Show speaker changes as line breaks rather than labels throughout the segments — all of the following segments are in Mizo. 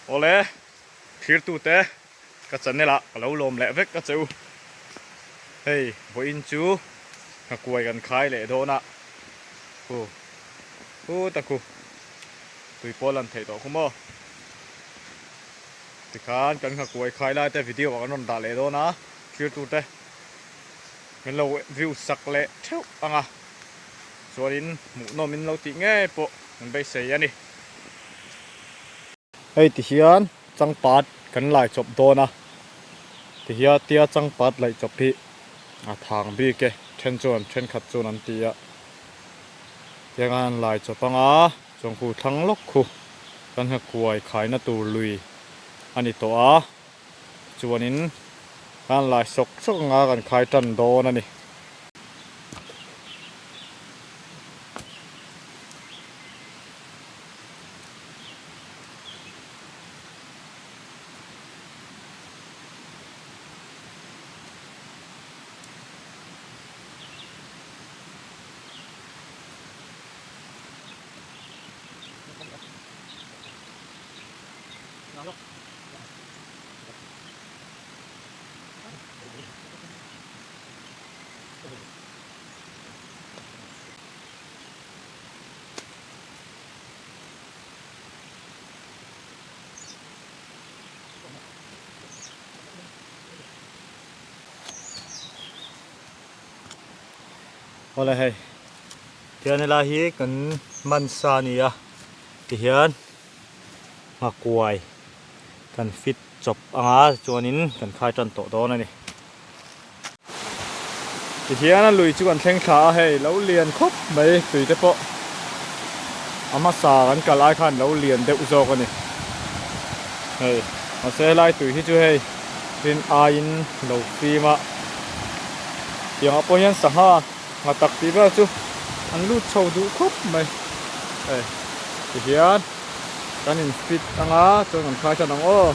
Awle, thirtute ka channel ah ka lo lawm leh vek a che u. Hei vawiin chu nghakuai kan khai leh dawn a, khu khu ta khu tui pawh lan theih tawh khu maw. Tikhan kan nghakuai khai lai te video ah kan rawn dah leh dawn a, thirtute min lo view sak leh theuh ang a, chuanin hmuhnawm in lo tih ngei pawh kan beisei a ni. Hei ti hian changpat kan lai chawp dawn a, ti hian tia changpat laih chawp hi a thang bik e, then chuan thenkhat chuan an ti a, tiang an lai chawp anga chuan khu thlang lawk khu kan nghakuai khaina tur lui a ni tawh a, chuanin kan lai sawk sawk anga kan khai tan dawn a ni. Awle hei tihian helai hi kan man sa a ni a tihian nghakuai kan fit chawp anga chuanin kan khai tan tawh dawn a ni. Tihian a lui chu kan thleng thla a hei lo lian khawp mai tui te pawh a hmasa kan kal ai khan lo lian deuh zawk a ni hei mahse helai tui hi chu hei rin aiin lo fim a tiang ah pawh hian sangha ngha tak tih vel chu an lut chho duh khawp mai hei tihian kan in fit anga chuan kan khai tan ang aw.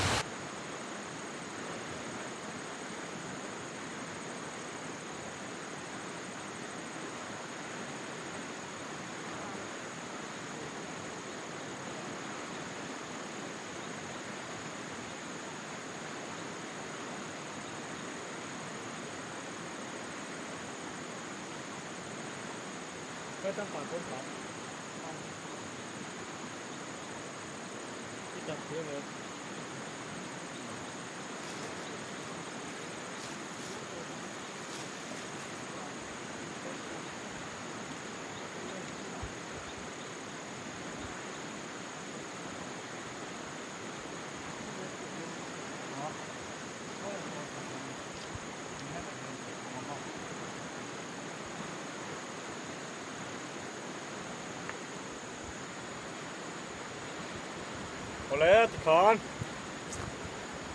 Awle tikhan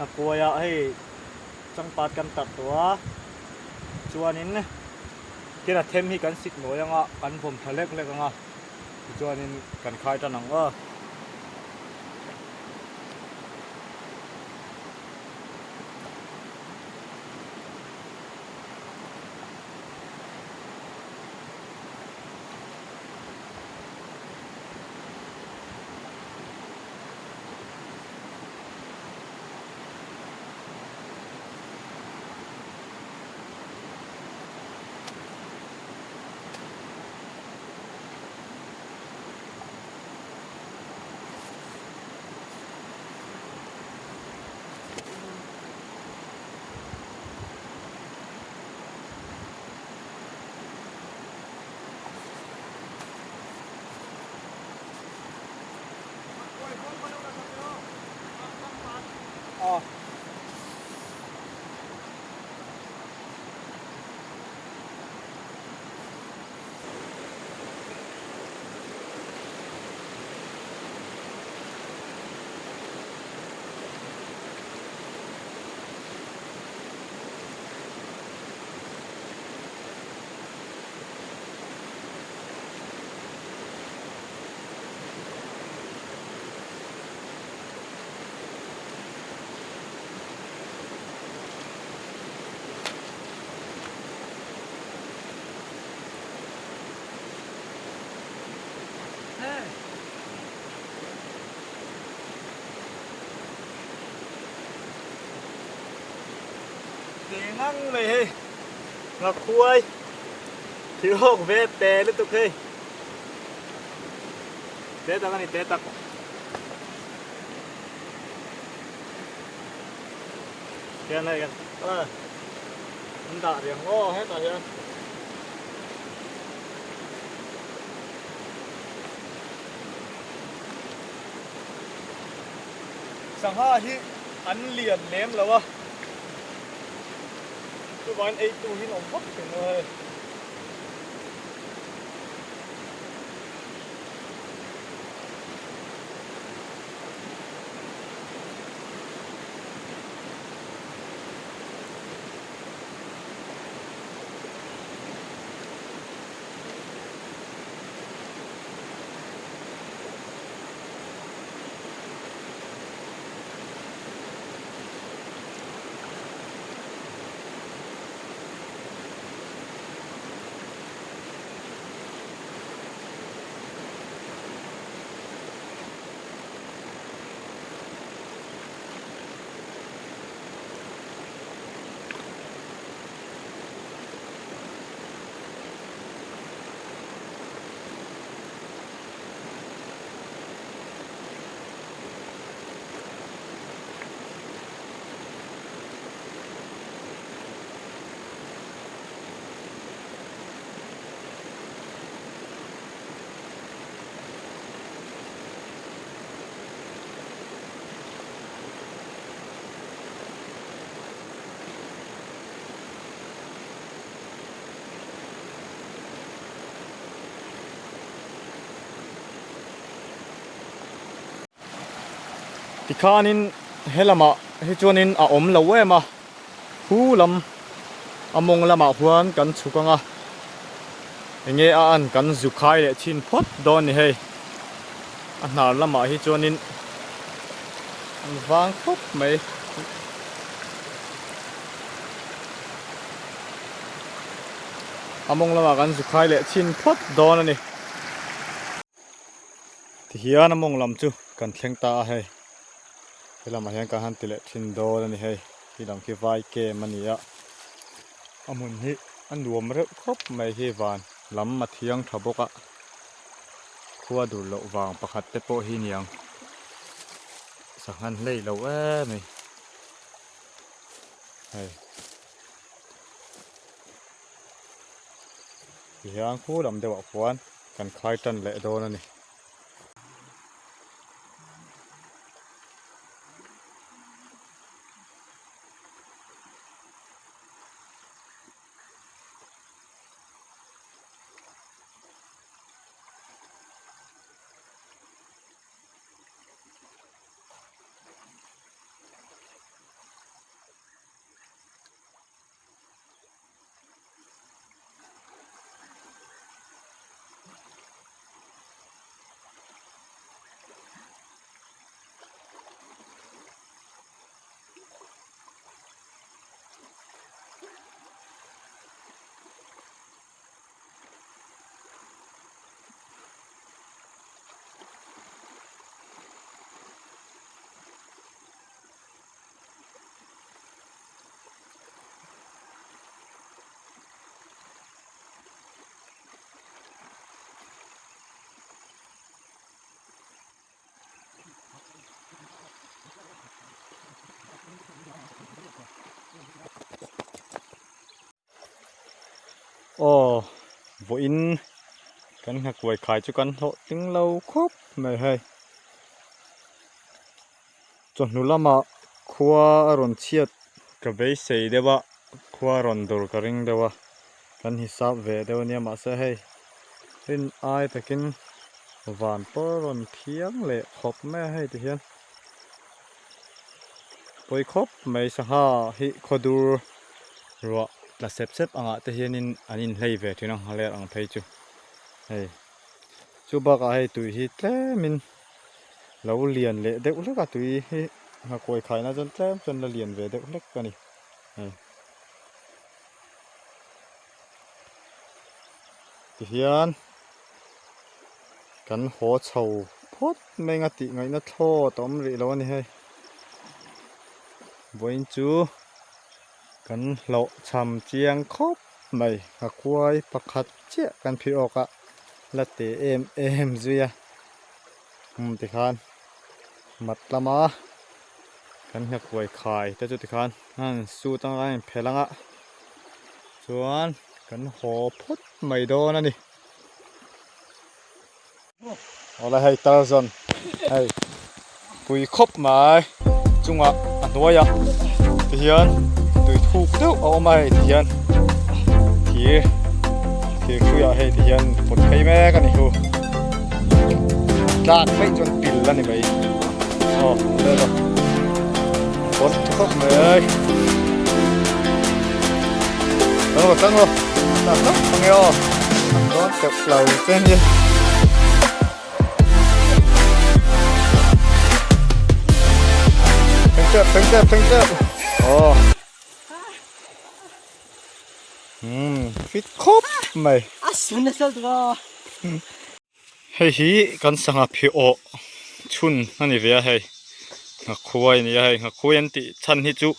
a kuaiah hei changpat kan tarh tawh a chuanin thil a them hi kan sik nawi anga kan vawm tha lek lek anga tichuanin kan khai tan ang aw. te ngang mai hei ngakhuai thil hawk ve te lutuk hei te tak a ni te tak. Hian hei kan an dah riang aw hetah hian. Sangha hi an lian lem lo a, chuvangin eitu hi an awm vak thin lo hei. Tikhanin helamah hi chuanin a awm lo em a, khu lam a mawng lamah huan kan chhuk ang a, enge a an kan zu khai leh chhin phawt dawn ni hei, a hnar lamah hi chuanin an vang khawp mai. A mawng lamah kan zu khai leh chhin phawt dawn a ni. Tihian a mawng lam chu kan thleng ta a hei. He lamah hian kan han ti leh thin dawn a ni hei. Khi lam khi vai kem a ni a. A hmun hi a nuam reuh khawp mai hi van lam a thiang tha bawk a. Khua dur loh vang pakhat te pawh hi niang. Sanghan hlei lo em mai. Hei. Tihian khu lam deuhah khuan kan khai tan leh dawn a ni. Aw vawiin kan nghakuai khai chu kan hlawh tling lo khawp mai hei. Chawhnu lamah khua a rawn chhiat ka beisei deuh a, khua a rawn dur ka ring deuh a, kan hisap ve deuh ania mahse hei rin ai takin van pawh a rawn thiang leh khawp mai a hei ti hian pawi khawp mai sangha hi khawdur ruah tla sep sep angah te hianin an inhlei ve thin a nghaler ang phei chu hei chu bakah hei tui hi tlemin. Lo lian leh deuh hlek a tui hi nghakuai khaina chuan tlem chuan la lian ve deuh hlek a ni hei tihian kan haw chho phawt mai anga tih ngaihna thlawt a awm rih lo a ni hei vawiin chu. Kan hlauh cham chiang khawp mai. Nghakuai pakhat chiah kan phih awk a la te em em zui a. Umm tikhan mat lama kan nghakuai khai te chu tikhan a han sut anga a inphelh anga chuan kan haw phawt mai dawn a ni. Awle hei Tarzan hei pui khawp mai chungah a hnuaiah ti hian tui thuk deuh a awm a hei ti hian thir thir hruiah hei ti hian pawt phei mek a ni hu tlak mai chuan pil a ni mai aw vel a pawt tha khawp mai tang rawh tang rawh tak tak ang e aw an dawn teuh lo che nia. Thleng tep thleng tep thleng tep aw umm fit khawp mai
a sun nasa lutuk a.
Hei hi kan sangha phiawh chhun a ni ve a hei nghakhuai a ni a hei nghakhuai an tih chhan hi chu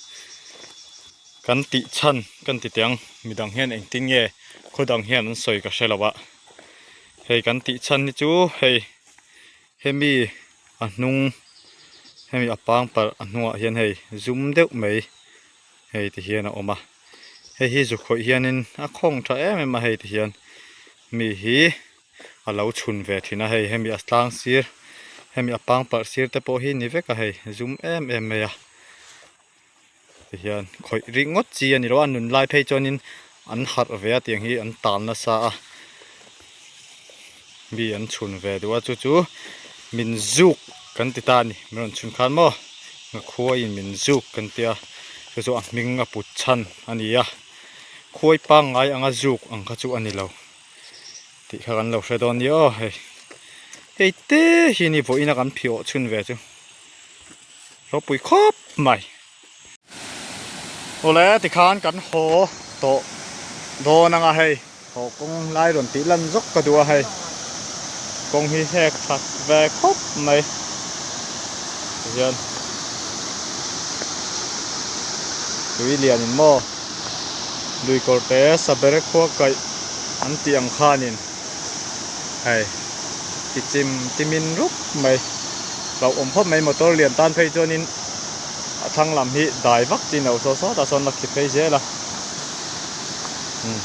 kan tih chhan kan ti teh ang midang hian engtin nge khaw dang hian an sawi ka hre lo a hei kan tih chhan hi chu hei hemi a hnung hemi a pang parh a hnungah hian hei zum deuh mai hei ti hian a awm a hei hi zu khawih hianin a khawng tha em em a hei ti hian mi hi a lo chhun ve thin a hei hemi a tlang sir hemi a pang parh sir te pawh hi ni vek a hei zum em em mai a ti hian khawih ringawt chi a ni lo a nun lai phei chuanin an harh ve a tiang hi an tan nasa a mi an chhun ve duh a chu chu min zuk kan ti ta a ni min rawn chhun khan maw ngakhuaiin min zuk kan tia chu chu a hming a put chhan a ni a khuai pangngai anga zuk ang kha chu a ni lo. Tih kha kan lo hre dawn nia aw hei hei te hi ni vawiin a kan phiawh chhun ve chu ropui khawp mai. Awle tikhan kan haw tawh dawn anga hei haw kawng lai rawn tih lan zawk ka duh a hei kawng hi hek that ve khawp mai tihian tui lian in maw lui kawr te sabere khua kaih an tih ang khanin hei ti chim timin rup mai hlauhawm khawp mai motor lian tan phei chuanin a thlang lam hi dai vak chin lo saw sawt a sawn la khi phei zel a umm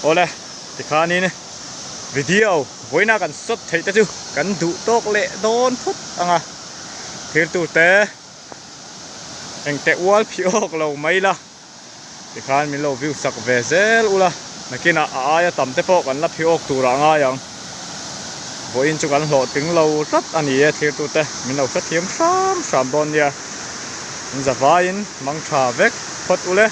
awle tikhanin video vawiina kan sawt theih te chu kan duh tawk leh dawn phawt ang a thir tur te engteh ual phih awk lo mai la. Tikhan min lo view sak ve zel ula, nakinah a aia tam te pawh kan la phi awk turah a ngai ang. Vawiin chu kan hlawhtling lo tlat a ni e thirtute, min lo hrethiam hram hram dawn nia. In zavaiin mang tha vek phawt ule.